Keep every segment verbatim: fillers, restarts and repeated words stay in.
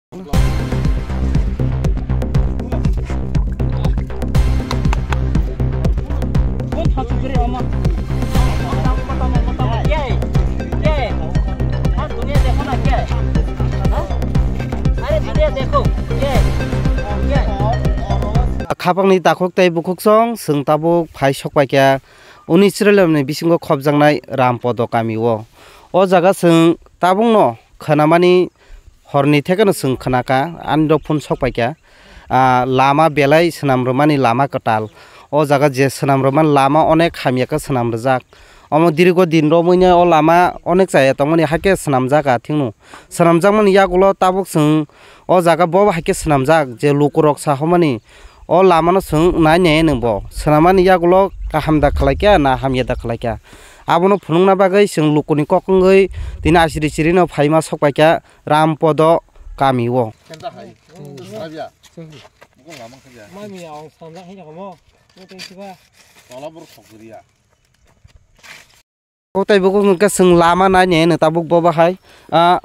Khapangni takhuk tei bukhuksong, chwng tabuk phai sokpaikha uni Chwrailamni bisingo khopjaknai Rampodo kamio. O jaga chwng tabukno khwnamani horni thekeno chwng khwnakha, ani rok phone sokpaikha. Ah, lama belai swnam rwmani lama kwtal. O jaga je swnam rwmani lama onek hamya khe swnam rwjak. Omo dirigo din romwi nai o lama onek chaya tongmani hakhe swnamjak a thikno. Swnamjakmani yagulo tabuk chwng o jaga bo hai khe swnamjak je lukurok sa hwnmani o lamano chwng nai nai nw bo. Swnamani yagulo kaham da khlaikha na hamya da khlaikha. Abono phunukna bagwi chwng lukuni kok wngwi tini asiri sirino phaima sokpaikha Rampodo kamio. Mami ya, ang sanjak hai rokmo. Tola borok sokjoriya. Kotai bugo hwnkhe chwng lama nai nai no tabuk bo bahai. Ah,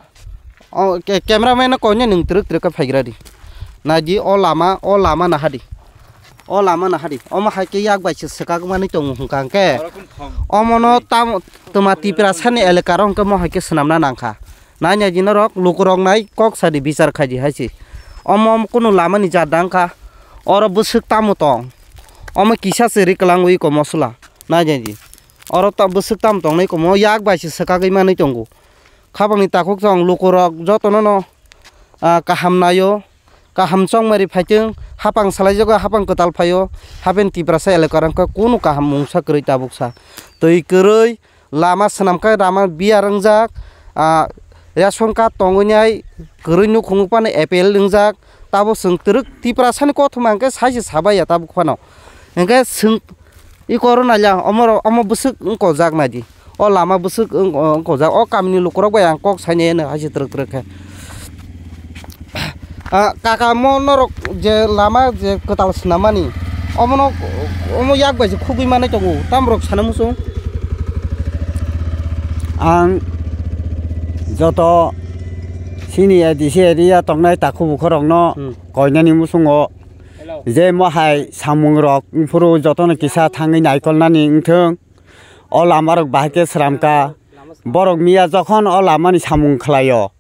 o ke-, cameraman no koine nwng twrwk twrwk khe phaigra di. Nai di o lama, o lama naha di. O lama naha di. Omo hai khe yak bai se swkak manwi tongo hwnkha hwnkhe. Omo no tam twma Tiprasa ni elaka rok hwnkhe mo hai khe swnamna nangkha. Nai nai di norok lukurok nai kok sa di bichar khai di hai se. Omo omo kunu lama ni jat da wngkha. Oro bwswk tamo tong. Omo kisa se ri kwlangwi ko mosla. Nai nai di. Oro ta bwswk tam tongnai komo yak bai se swkagwi manwi tongo. Khapangni takhuk chwng lukurok jotono no, ah, kaham naio, kaham chongmari phaitwng, hapang salaijago, hapang kwtal phaio, hapen Tiprasa elaka rok kunu kaham mungsa kwrwi tabuksa. Twi kwrwi, lama swnamkha, lama biyar wngjak, ah, ration card tongwi nai kwrwi nukhung phano A P L wngjak, tabo chwng twrwk Tiprasani kothoma hwnkhe saise sabaiya tabuk phano. Hwnkhe chwng I koro naila, omo ro-, omo bwswk wngkojak naidi. O lama bwswk wng-, wngkojak. O kamini lukurok bai ang kok sainai hwno hai se twrwk twrwk khe. Ah, kaka, mo norok je lama je kwtal swnamani, omono, omo yak bai se khugwi manai tongo. Tamrok sana muchung? Ang joto chini A D C area tongnai takhu bukhorokno Hmm. koinani muchungo. Je mo hai samung rok wngphuru jotono kisa thangwi naikolnani wngthung. O lama rok bahai khe sramkha. Borok miya jokhon o lama ni samung khlaio,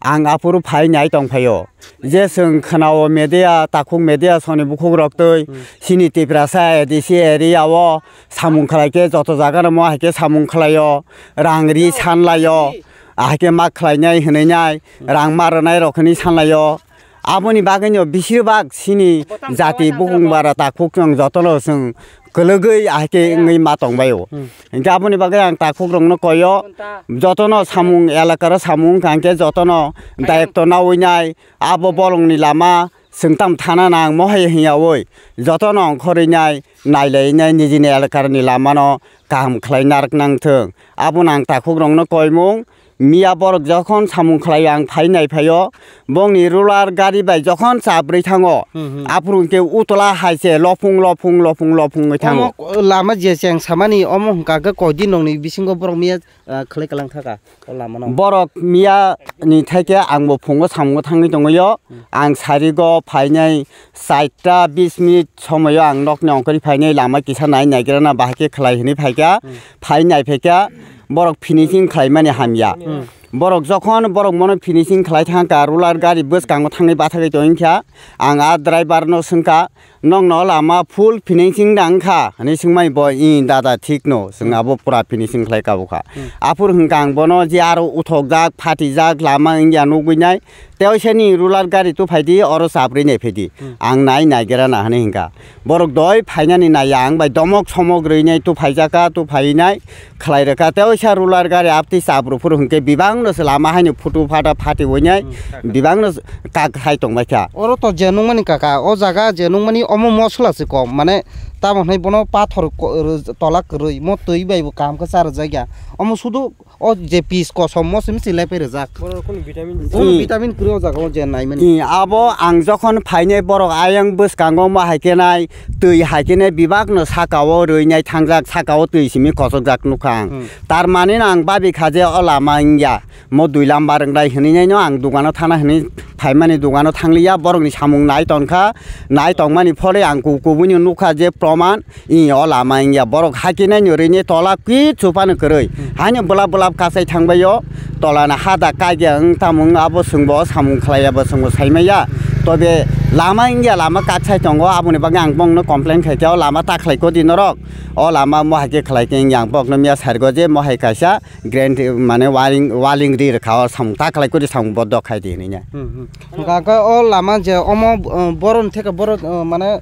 ang aphuru phai nai tongphaio. Je chwng khwnao media, takhuk media soni bukhuk rok twi chini Tiprasa A D C area o samung khlai khe joto jaga no mo hai khe samung khlaio, rang ri sanlaio, ahai khe ma khlainai hwnwi nai rang ma rwnai rok hwnwi sanlaio. Aboni bagwino bisirbak chini jati bukung bara takhuk chwng jotono chwng kwlwgwi ahai khe wngwi ma tongbaio. Hmm. Hinkhe aboni bagwi ang takhuk rokno koyo, jotono samung elakaro samung wngkha hinkhe jotono dayokto nawi nai abo bolongni lama chwng tam thana nang mohai hinya oi jotono ongkhorwi nai nailai nai nijini elakarni lamano kaham khlai narwk nang thung. Abono ang takhuk rokno koimung. Miya borok jokhon samung khlai ang phai nai phaio, bongni roller gari bai jokhon chabrwi thango, Hmm, hmm. aphuru hwnkhe utola hai se lophung, lophung, lophung, lophung wngwi thango. Omo lama je cheng samani omo hwnkha khe koi din rokni bisingo borok miya, ah, khlai kwlang thaka o lama no. Borok miya ni thaikhe ang bo phungo samungo thangwi tongwi o, Hmm. ang sarigo phainai Chaita bis minute somoyo ang nokni ongkhorwi phainai lama kisa nai naigrana bahai khe khlai hwnwi phaikha, Hmm. phai naiphaikha, borok finishing khlaimani hamya. Hmm. Borok jokhon borok mono finishing khlai thangkha, roller gari bwskango thangwi bathagwi tongkha, ang a driver no swngkha, "Nokno lama full finishing da wngkha?" hwnwi swngmani bo, "Ih, dada, thik no, chwng abo pura finishing khlai kabukha." Hmm. Aphuru hwnkha ang bono je aro uthokjak, phatijak, lama wngya nugwi nai, Tewaisani roller gari tu phaidi, oro chabrwi nai phaidi. Hmm. Ang nai naigra na hwnwi hwnkha. Borok doi phainani naiya ang bai domok somok rwinai tu phaijaka, tu phainai khlai rwkha. Tewaisa roller gari aptwi chabrw phuru hwnkhe bibangno se lama haino phutu phata phati winai Hmm. bibangno kak hai tongbaikha. Oro to je nungmani kaka, o jaga je nungmani omo mosla se kom, mane tamo hwnwi bono pathor ko-, rw-, tola kwrwi, mo twi bai bo kaham khe cha rwjakya. Omo sudu O je piece kosom mo simi silai pe rwjak. Bono kunu vitamin. Kunu Hmm. vitamin kwrwi o jaga o je nai mani. Hmm, abo ang jokhon phainai borok ayang bwskango mo hai khe nai, twi hai khe nai bibak no saka o rwi nai thangjak, saka o twi simi kochok jak nukha ang. Hmm. Tar mani no ang babi kha je o lama wngya, mo dui lambar wngnai hwnwi nai no ang dogano thana hwnwi phaimani dogano thangliya, borok ni samung nai tongkha, nai tongmani phole ang ku-, kubui no nukha je proman. I o lama wngya, borok hakhe nai no rwini tola kichu phano kwrwi. Hmm. Haino bwlap bwlap kasai thangbai o, tola no hada kagya wng tamo wng abo chwngbo samung khlaiya bo chwngbo saimaya. Tobe lama wngya, lama kaksai tongo, aboni bagwi ang bongno complain khaikhe o lama ta khlaiko di norok. O lama mo hai khe khlaikhe wngya ang bokno miya sargo je mo hai kaisa grand mane waling, waling ri rwkha o samung ta khlaiko di samung bodo khai di hwnwi nai. Hmm, hmm. Hwnkha khe o lama je omo, uh, boroni theke borok, uh, mane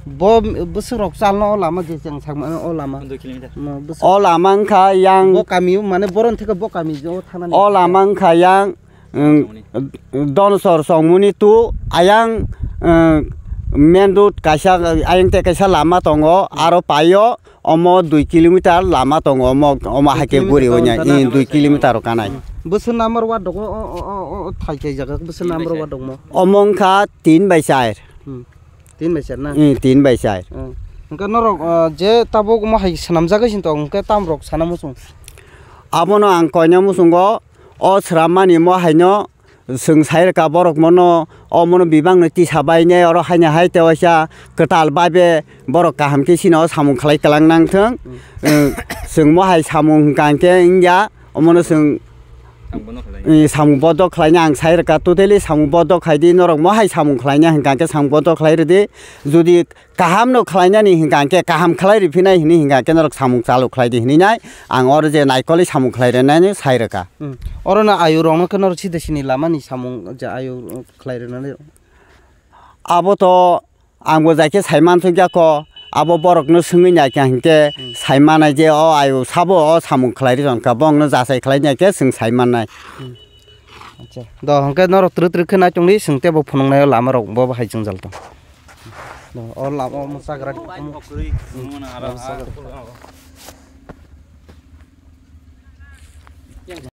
Bo bwswk rok chalno o lama je chwng sak mano o lama. Dui kilometer. Mo bwswk. O lama wngkha yang. Bo kami o mane boroni theke bo kami o thanani. O lama wngkha yang, um, Donosor Chongmoni tu ayang, um, main road kaisa ayang te kaisa lama tongo, aro paio omo dui kilometer lama tongo, omo, omo hai khe guri onya, dui kilometer rok kanai. Bwswk number ward dogo o, o, o, o, thai thai jaga bwswk number ward dogmo. Omo wngkha tin bai char. Hmm. Tin bai char na? Hmm, tin bai char. Hmm. Hwnkhe norok, ah, je tabuk omo hai swnamjagwi sini tongo, hwnkhe tam rok sana muchung? Abono ang koina muchungo, o swrammani mo haino chwng sai rwkha borok mono, o mono bibangno tisa bainai, oro haino hai tewaisa kwtal babe borok kaham khe sino samung khlai kwlang nang thwng. Hmm. Eh, chwng mo hai samung hwnkha hwnkhe wngya, omono chwng, eh, samung bodo khlaina ang sai rwkha, totally samung bodo khlai di, norok mo hai samung khlaina hwnkha hwnkhe samung bodo khlai rwdi, jodi kaham no khlainani hwnkha hwnkhe kaham khlai rwphinai hwnwi hwnkha hwnkhe norok samung chalu khlai di hwnwi nai ang oro je naikolwi samung khlai rwnani sai rwkha. Hmm. Oro no ayu rokno khe norok sida sini lama ni samung je ayu khlai rwnani. Abo to Ang bo jai khe sai mansukya kho, abo borokno swngwi naikha hinkhe Hmm. sai manai je o ayu sabo o samung khlai ri jong kha, bongno jachai khlai nai khe chwng sai mannai. Hmm. Acha. Do hwnkhe norok twrwk twrwk khe nai tongdi, chwng teibo phunuknai o lama rok bo hai jwngjal tong. Do o lama o mwsagra.